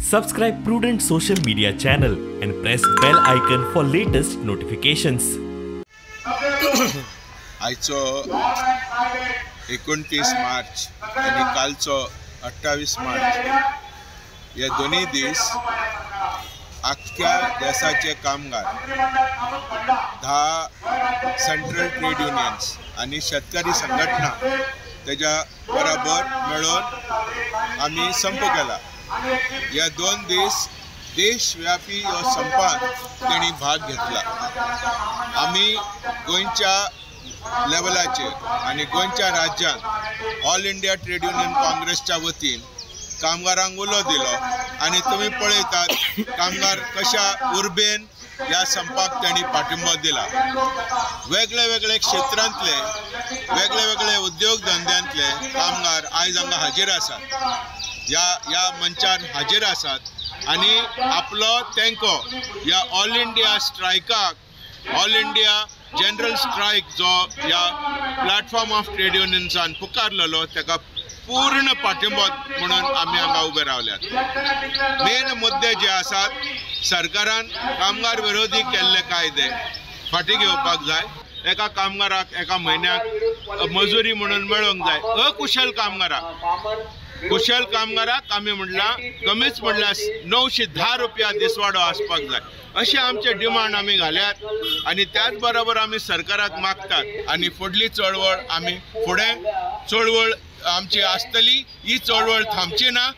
Subscribe Prudent Social Media channel and press bell icon for latest notifications. आयचो 29 मार्च आनी कालचो 28 मार्च हे दोनूय दीस आख्ख्या देशाचे कामगार 10 सेंट्रल ट्रेड युनियन्स आनी शेतकरी संघटना तेज्या बराबर मेळून आमी संप केला. ह्या 2 दीस देशव्यापी ह्या संपात तेणी भाग घेतला. आमी गोंयच्या लेवलाचेर आनी गोंयच्या राज्यांत ऑल इंडिया ट्रेड युनियन काँग्रेसच्या वतीन कामगारांक उलो दिलो आनी तुमी पळयतात कामगार कशा उर्बेन ह्या संपाक तेणी पाठिंबो दिला. वेगळे वेगळे क्षेत्रांतले वेगळे वेगळे उद्योग धंद्यांतले कामगार आयज हांगा हाजीर आसात, ह्या मंचार हाजीर आसात आनी आपलो तेंको ह्या ऑल इंडिया स्ट्रायकाक, ऑल इंडिया जनरल स्ट्रायक जो ह्या प्लॅटफॉर्म ऑफ ट्रेड युनियन्सान पुकारलेलो ताका पूर्ण पाठिंबो म्हणून आमी हांगा उबे रावल्यात. मेन मुद्दे जे आसात, सरकारान कामगार विरोधी केल्ले कायदे फाटीं घेवपाक जाय. एका कामगाराक एका म्हयन्याक मजुरी म्हणून मेळोंक जाय. अकुशल कामगाराक, कुशल कामगाराक आमी म्हणलां कमीच म्हणल्यार 910 रुपया दिसवाडो आसपाक जाय, अशे आमचे डिमांड आमी घाल्यात. आनी त्याच बरोबर आमी सरकाराक मागतात आनी फुडली चळवळ आमी फुडें चळवळ आमची आसतली, ही चळवळ थांबची ना.